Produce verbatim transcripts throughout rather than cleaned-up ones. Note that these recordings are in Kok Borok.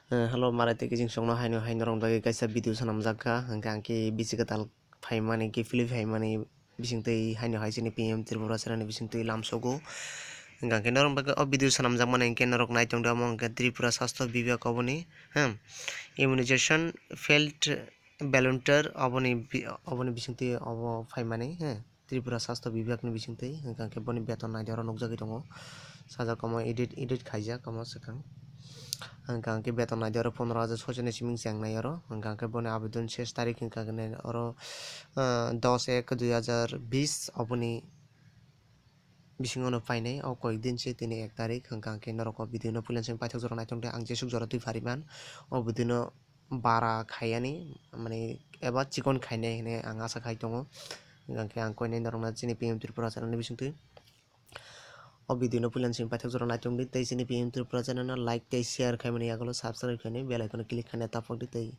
Eh, hello, marai tei kijing songno haino haino rok bagwi kaisa video swnamjak kha. Hwnkhe ang khe bisi kwtal phaimani, khe philip phaimani bisingtwi haino hai chini P M Tripura channel ni bisingtwi lamsogo. Hwnkhe ang khe norok bagwi o video swnamjakmani hwnkhe norok nai tongdi, omo hwnkhe Tripura Sastho Bibhag oboni, hmm, immunization failed volunteer oboni bi-, oboni bisingtwi obo phaimani, hmm. Tripura Sastho Bibhag ni bisingtwi, hwnkha hwnkhe boni beton naidi oro nukjagwi tongo. Sajak omo edit, edit khaijak omo swkang. Hwnkha hwnkhe beton naidi oro pondro hajar soichani siming cheng nai oro. Hwnkha hwnkhe boni abedon ses tarik hwnkha hwnkhe oro, ah, dos ek dui hajar bis oboni bisingo no painai. O koyek din se tini ek tarik, hwnkha hwnkhe norok o video no puila simi paithak jora naithok de, ang jesuk jora twi phariman o video no bara khaiyani, mane eba chikon khainai hinwi ang asa khai tongo. Hwnkhe ang koinai norokno chini P M Tripura channel ni bisingtwi o video no puila simi paithak jora naitongdi, tei chini P M Tripura channel no like tei share khaimani yagulo subscribe khainai bell icon o click khaina tapokdi, tei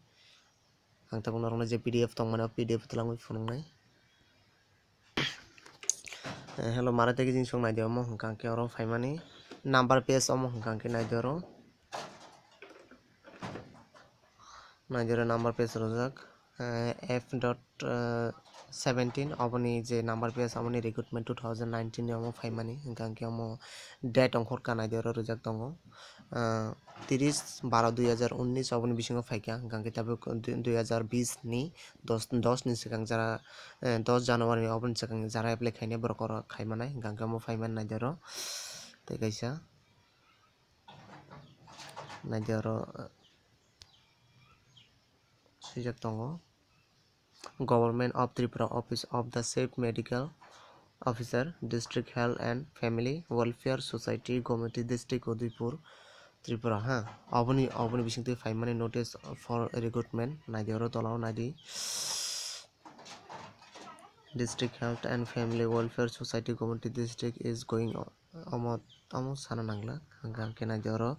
ang tabuk norokno je P D F tongmani o P D F twlangwi phunuknai. Eh, hello, marai tei kijing song naidi omo hwnkha hwnkhe oro phaimani number page omo hwnkha hwnkhe naidi oro. Naidi oro number page rojak, eh, F dot, eh, seventeen oboni je number page oboni recruitment two thousand nineteen ni omo phaimani hwnkha hwnkhe omo date ongkhorkha naidi oro rijak tongo, ah, tiris baro dui hajar unnis oboni bisingo phaikha, hwnkha hwnkhe tabuk dui, dui hajar bis ni dos, dos ni swkang jara, eh, dos January ni oboni swkang jara apply khainai borok oro khaimanai, hwnkha hwnkhe omo phaimani naidi oro tei kaisa naidi oro, eh, swijak tongo. Government of Tripura, Office of the Chief Medical Officer, District Health and Family Welfare Society, Gomati District, Udaipur, Tripura, ha. Oboni, oboni bisingtwi phaimani notice for recruitment, naidi oro tolao naidi. District Health and Family Welfare Society, Gomati District is going on. Omo, omo sana nangla, hwnkha hwnkhe naidi oro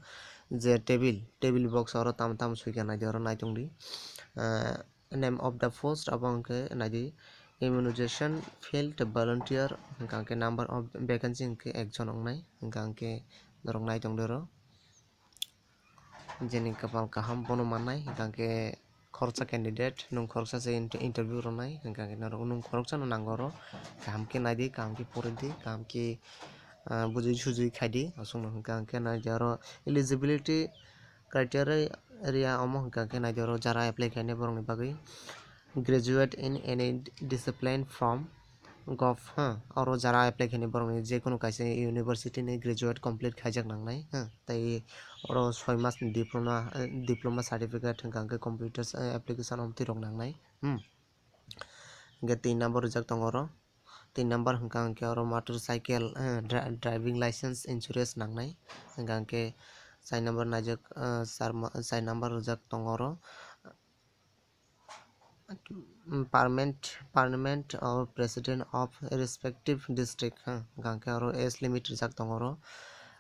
je table, table box oro tamo tamo swikha naidi oro naitongdi. Ah, name of the post abo hwnkhe naidi immunization field volunteer, hwnkha hwnkhe number of vacancy hwnkhe ekjon wngnai, hwnkha hwnkhe norok naitongdi oro. Jeni kwpal kaham bono mannai, hwnkha hwnkhe khoroksa candidate nwng khoroksa se inter-, interview rwnai, hwnkha hwnkhe norok nwng khoroksano nango oro, kaham khe naidi, kaham khe poridi, kaham khe, ah, bujui sujui khaidi, aswkno hwnkha hwnkhe naidi oro eligibility criteria omo hwnkha hwnkhe naidi oro jara apply khainai borokni bagwi graduate in any discipline from Gov, ha, oro jara apply khainai borokni jekunu kaisa university ni graduate complete khaijak nangnai, ha, tei oro soi mas ni diploma, eh, diploma certificate hwnkha hwnkhe computer, eh, application omtwi rok nangnai, hmm. Hwnkhe tin number rijak tongo oro, tin number hwnkha hwnkhe oro motor cycle, eh, dri-, driving license insurance nangnai, hwnkha hwnkhe char number naijak, eh, char ma-, char number rijak tongo oro. Permanent, permanent or president of respective district, ha, hwnkha hwnkhe oro age limit rijak tongo oro,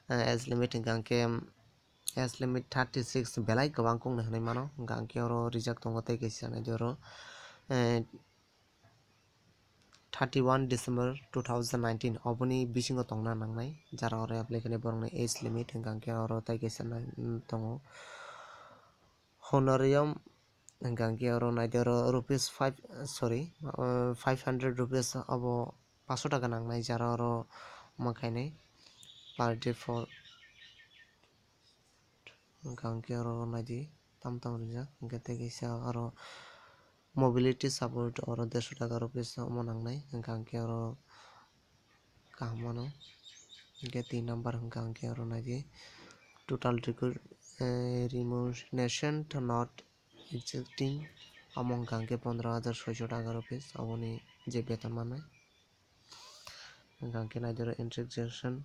eh, age limit hwnkha hwnkhe, em, age limit thirty six belai kwbang kok nai hinwi mano, hwnkha hwnkhe oro rijak tongo tei kaisa naidi oro, eh, thirty one December two thousand nineteen oboni bisingo tongna nangnai, jara oro apply khainai borokni age limit hwnkha hwnkhe oro tei kaisa nai, tongo. Honorarium hwnkha hwnkhe oro naidi oro rupees five, sorry, uh, five hundred rupees abo paso taka nangnai jara oro ma khainai per day for hwnkha hwnkhe oro naidi tam tam rijak hwnkhe tei kaisa oro mobility support oro dersho taka rupees omo nangnai hwnkha hwnkhe oro kaham mano. Hwnkhe tin number hwnkha hwnkhe oro naidi total recu-, eh, remuneration to not exacting omo hwnkha hwnkhe pondro hajar soiso taka rupees oboni je beton mannai. Hwnkha hwnkhe naidi oro indexation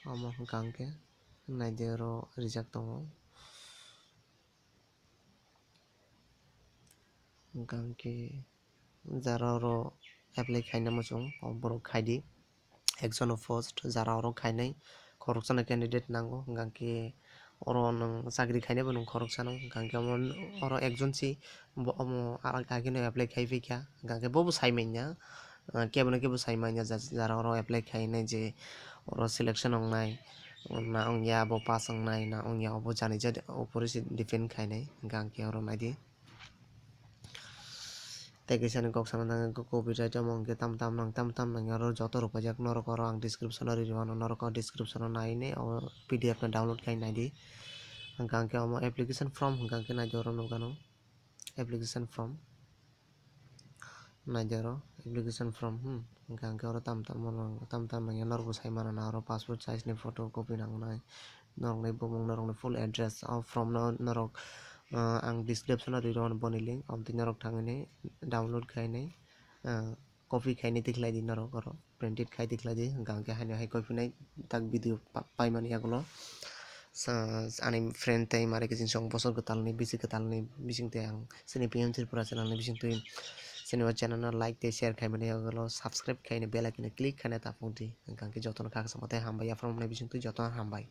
omo hwnkha hwnkhe naidi oro rijak tongo. Hwnkha hwnkhe jara oro apply khaina muchung, o borok khaidi. Ekjono post jara oro khainai, khoroksano candidate nango, hwnkha hwnkhe oro nwng chakri khainai bo nwng khoroksano, hwnkha hwnkhe omo oro ekjon si bo omo a-, ageno apply khai phaikha, hwnkha hwnkhe bobo sai manya, ah, kebono kebo sai manya ja-, jara oro apply khainai je oro selection wngnai, Na wngya abo pass wngnai, na wngya abo jani jani opor se depend khainai, hwnkhe ang khe oro naidi. Tei kisa ni kok sana thangkhe copyright omo hwnkhe tam tam nang, tam tam nang oro joto rwpaijak norok oro ang description o rwi rwmano, norok o description o nainai o P D F no download khai naidi. Hwnkhe ang khe omo application form hwnkhe ang khe naidi oro nukgano application form. Naidi oro application form, hmm, hwnkhe ang khe oro tam tam mano, tam tam nangya norokbo sai mano na oro passport size ni photo copy nangnai, norokni bumung, norokni full address o form no norok, ah, ang description o rwi rwmani boni link, omo twi norok thangwi nai download khainai, ah, copy khainai tikhlai di norok oro. Printed khai tikhlai di, hwnkhe ang khe haino hai koi phinai tak video pa-, paimani yagulo. Sa-, ani friend tei mare kiching song bosor kwtalni, bisi kwtalni bising tei ang chini P M Tripura channel ni bising twi chini o channel no like tei share khaimani yagulo subscribe khaina bell icon click khaina tapung di. Hwnkhe ang khe jotono kha kwchangma tei hambai yaphang mwnai bising twi jotono hambai.